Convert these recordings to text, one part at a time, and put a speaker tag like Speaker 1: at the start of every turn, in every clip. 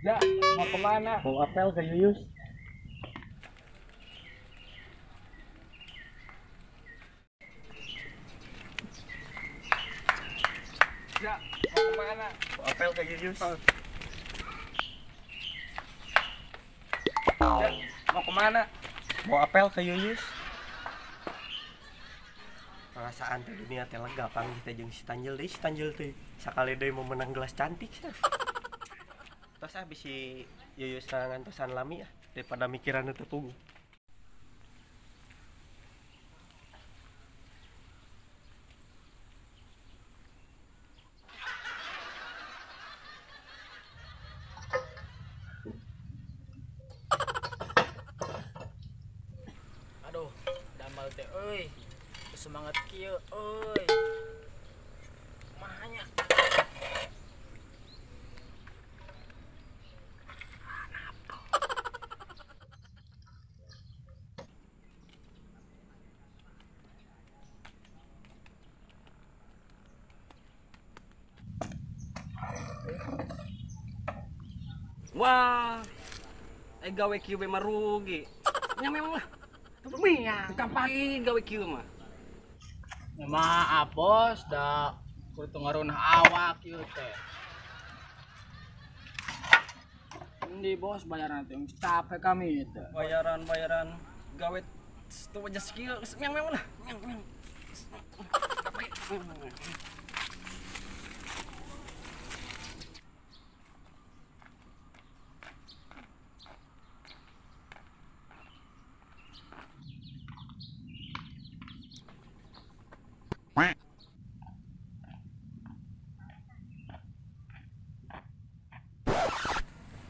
Speaker 1: Ja, mau kemana?
Speaker 2: Mau apel ke Yuyus.
Speaker 1: Ja, mau kemana?
Speaker 2: Mau apel ke Yuyus.
Speaker 1: Ja, mau kemana?
Speaker 2: Mau apel ke Yuyus. Perasaan teh dunia teh lega panggih teh jeung si Tanjil deui, si Tanjil teh sakali deui mau menang gelas cantik sih. Terus ah bisi Yuyus ngantosan lami ah daripada mikiran teu puguh.
Speaker 3: Aduh, damal teh euy. Semangat kieu euy. Mahanya.
Speaker 4: Wah, gawe kieu mah rugi. Nya memang lah.
Speaker 3: Miang.
Speaker 4: Kapan gawe kieu mah?
Speaker 3: Ya maaf bos, da kudu ngarunah awak ieu teh. Endi bos bayaran teh capek kami teh.
Speaker 4: Bayaran gawe teu aja skill, miang memang lah. Miang miang.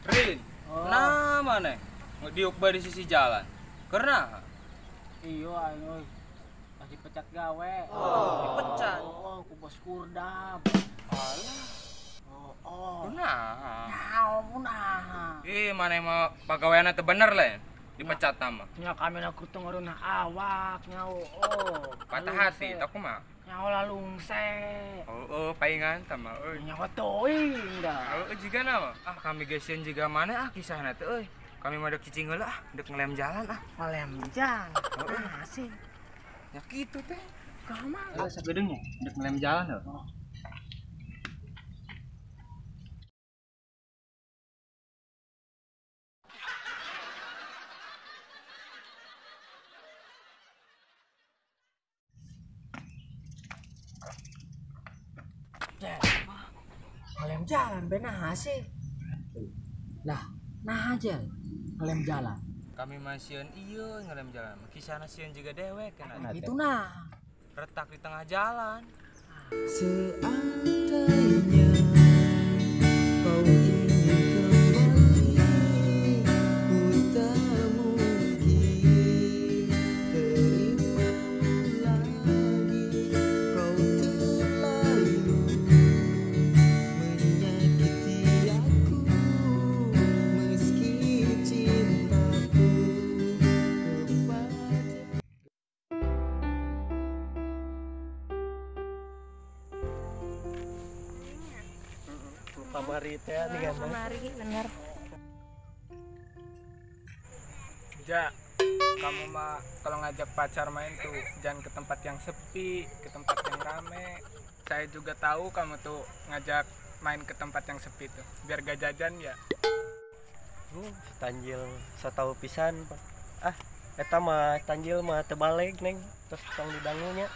Speaker 1: Rin, oh. Nah mana? Diuk bae di sisi jalan. Karena
Speaker 3: iya aing euy. Pas dipecat gawe.
Speaker 1: Oh. Dipecat.
Speaker 3: Oh, ku bos kurdam.
Speaker 1: Alah.
Speaker 3: Oh, oh.
Speaker 1: Nah.
Speaker 3: Naon nah.
Speaker 1: Ih, mana mah pagaweanna teu bener lain. Dipecat nama.
Speaker 3: Nya kami na kudu ngarunah awak nya oh.
Speaker 1: Patah hati tak kumaha?
Speaker 3: Nyawa lalungse.
Speaker 1: Oh, paingan sama euy.
Speaker 3: Nyawa teuing dah.
Speaker 1: Oh, jiga nama. Ah, kami gesieun jiga mana ah kisahna teh euy. Kami mah dek cicing heula ah, dek ngelem jalan ah.
Speaker 3: Ngelem jalan. Ah, sih.
Speaker 1: Ya kitu teh.
Speaker 3: Kumaha?
Speaker 1: Heeh, sagedeung nya, dek ngelem jalan heuh.
Speaker 3: Oh. Ngelem jalan benar sih. Lah, nah aja ngelem jalan.
Speaker 1: Kami masieun ieu ngelem jalan. Kisahna sieun juga dewek kan.
Speaker 3: Gitu nah.
Speaker 1: Retak di tengah jalan.
Speaker 5: Seandainya kau ingin kembali, ku tak mungkin terima lagi. Kau terlalu menyakiti aku, meski cintaku kepada.
Speaker 2: Kamari teh nih kan.
Speaker 6: Kamari bener.
Speaker 1: Ja, kamu mah kalau ngajak pacar main tuh jangan ke tempat yang sepi, ke tempat yang rame. Saya juga tahu kamu tuh ngajak main ke tempat yang sepi tuh, biar gak jajan ya.
Speaker 2: Tanjil satau pisan. Ah, eta mah Tanjil mah teu baleg neng, terus tong didangunya.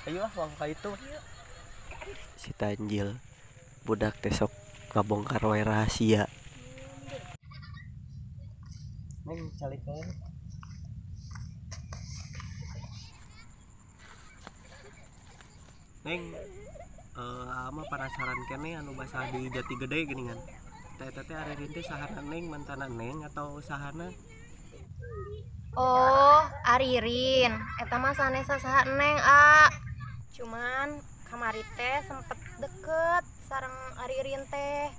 Speaker 2: Ayo ah wang ka itu. Si Tanjil budak teh sok ngabongkar wae rahasia. Neng calikeun. Neng, ama penasaran kene anu basah di Jati Gede geuningan. Teh teh ari teh sahana neng, mantana neng atau sahana?
Speaker 6: Oh, Aririn. Eta mah sanes saha neng, a. Cuman kamari teh sempet deket sareng Aririn teh.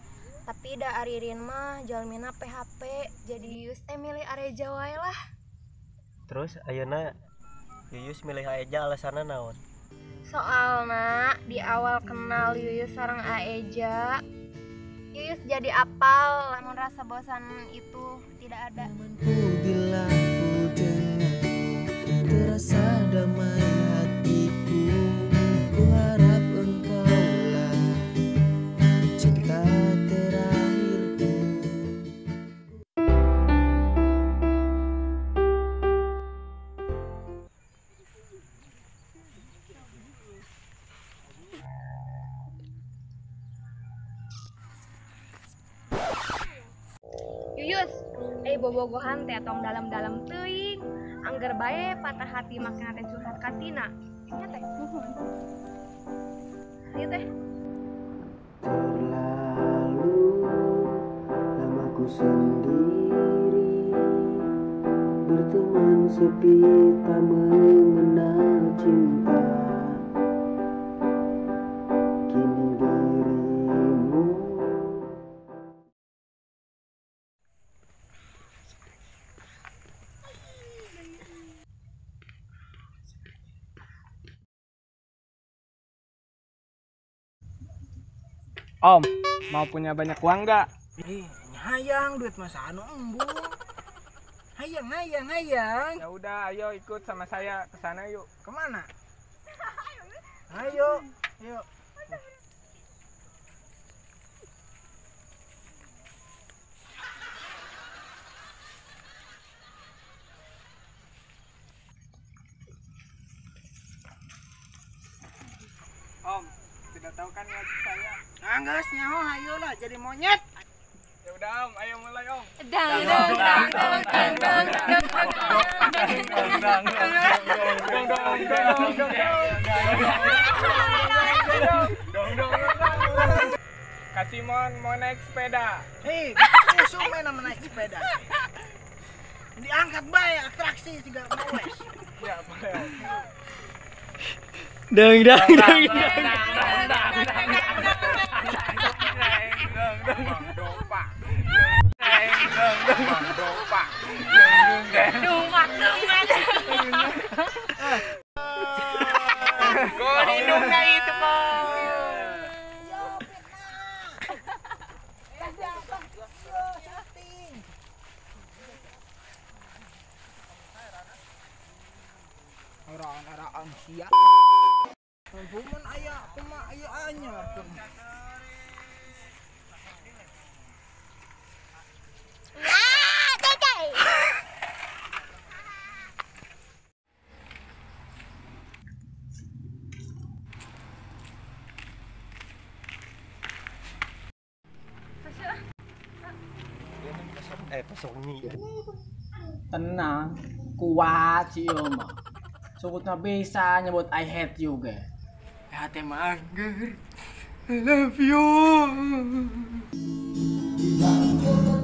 Speaker 6: Tapi da Aririn mah jalmina PHP, jadi Yuyus teh milih Areja wae lah.
Speaker 2: Terus ayeuna Yuyus milih Aeja alasanna naon?
Speaker 6: Soalna di awal kenal Yuyus sareng Aeja, Yuyus jadi apal lamun rasa bosan itu tidak ada.
Speaker 5: Bila ku denganmu terasa damai hatiku, ku harap engkaulah cinta terakhirku.
Speaker 6: Yuyus, bobogohan teh tong dalam-dalam teuing. Angger bae patah hati makna teh curhat ka Tina. Nya teh. Ieu teh.
Speaker 5: Terlalu lama ku sendiri, berteman sepi tak mengenal cinta. Kini dirimu.
Speaker 1: Om, mau punya banyak uang nggak?
Speaker 7: Ih, hayang duit masa anu embung. Hayang, hayang, hayang.
Speaker 1: Ya udah, ayo ikut sama saya ke sana yuk.
Speaker 7: Kemana? Ayo, yuk.
Speaker 1: Om, tidak tahu kan niat saya.
Speaker 7: Angges nyaho, ayo lah jadi monyet.
Speaker 1: Ya udah Om, ayo mulai Om.
Speaker 6: Dang dang dang dang dang dang dang
Speaker 1: dang dang dang dang dang dang. Kak Simon mau naik sepeda.
Speaker 7: Hei, usum main sama naik sepeda. Diangkat bae atraksi siga mawes.
Speaker 1: Ya boleh Om.
Speaker 2: Dang dang dang dang
Speaker 1: dang dang
Speaker 7: Orang-orang sia. Bumun aya kumaha aya anyar.
Speaker 3: Tenang, kuat sih mah. Sukutna bisa nyebut I hate you ge.
Speaker 1: Hati mager. I love you.
Speaker 5: Di dalam